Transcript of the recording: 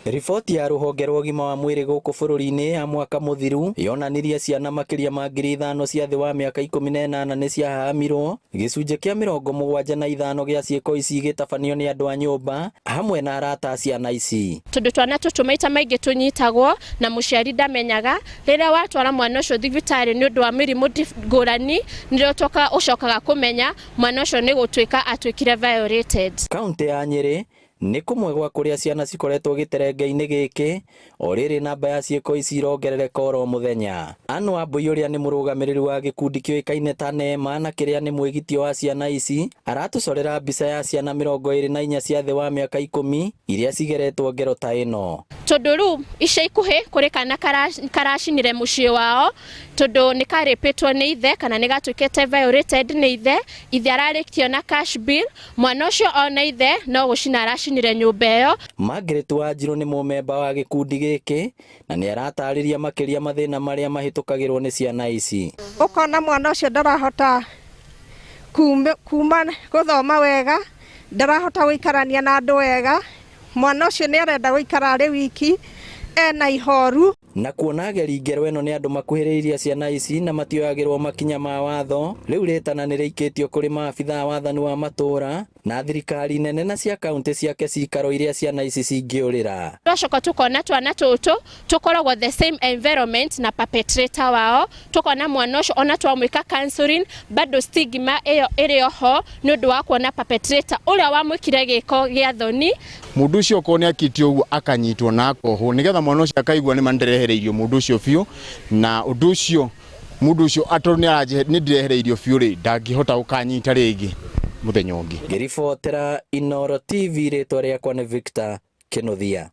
Riboti ya rũhonge rwa ũgima wa mwĩrĩ gũkũ bũrũri-inĩ ya mwaka mũthiru yonanirie ciana makĩria ma 5,000 cia thĩ wa mĩaka 18 nĩ ciahahamirwo, gĩcunjĩ kĩa 75 gĩa ciĩko ici igĩtabanio nĩ andũ a nyũmba hamwe na arata a ciana ici. Tondũ twana tũtũ maita maingĩ tũnyitagwo na mũciari ndamenyaga, rĩrĩa watwara mwana ũcio thibitarĩ nĩ ũndũ wa mĩrimũ ngũrani, nĩrĩo ũcokaga kũmenya mwana ũcio nĩ gũtuĩka atuĩkire violated. Kaũntĩ ya Nyĩrĩ nĩ kũmwe gwa kũrĩa ciana cikoretwo gĩterenge-inĩ gĩkĩ, o rĩrĩ namba ya ciĩko ici irongerereka oro mũthenya. Anne Wambui ũrĩa nĩ mũrũgamĩrĩri wa gĩkundi kĩũĩkaine ta Neema na kĩrĩa nĩ mwĩgitio wa ciana ici, aratũcorera mbica ya ciana 24 cia thĩ wa mĩaka 10 iria cigeretwo ngero ta ĩno. Tondũ rĩu ica ikuhĩ kũrĩ kana karacinire mũciĩ wao tondũ nĩ karĩpĩtwo nĩ ithe kana nĩ gatuĩkĩte violated nĩ ithe, ithe ararĩkio na cash bill, mwana ũcio ona ithe no gũcina aracinire nyũmba ĩyo. Margaret Wanjiru nĩ mũmemba wa gĩkundi gĩkĩ na nĩ aratarĩria makĩria mathĩna marĩa mahĩtũkagĩrwo nĩ ciana ici. Ũkona mwana ũcio ndarahota kuma gũthoma wega, ndarahota gũikarania na andũ wega, mwana ũcio nĩ arenda gũikara arĩ wiki, ena ihoru. Na kuona ageri ngero ĩno nĩ andũ makuhĩrĩirie ciana ici na matioyagĩrwo makinya ma watho, rĩu rĩtana nĩ rĩikĩtio kũrĩ maabithaa a wathani wa matũũra na thirikari nene na cia kaunti ciake cikaro iria ciana ici cingĩũrĩra. Twacoka tukona twana tũtũ tũkoragwo the same environment na perpetrator wao, tukona mwana ũcio ona twamwĩka counseling bado stigma ĩyo ĩrĩ oho nĩ ũndũ wa kuona perpetrator ũrĩa wamwĩkire gĩko gĩa thoni. Mũndũ ũcio okorwo nĩ akĩtio ũguo akanyitwo na akohwo nĩgetha mwana ũcio akaigua nĩ ma nĩndĩrehereirio mũndũ ũcio biũ, na ũndũ ũcio mũndũ ũcio tondũ nĩ ndĩrehereirio biũ rĩ, ndangĩhota gũkanyita rĩngĩ mũthenya ũngĩ. Ngĩribotera Inooro TV, rĩtwa rĩakwa nĩ Victor Kĩnuthia.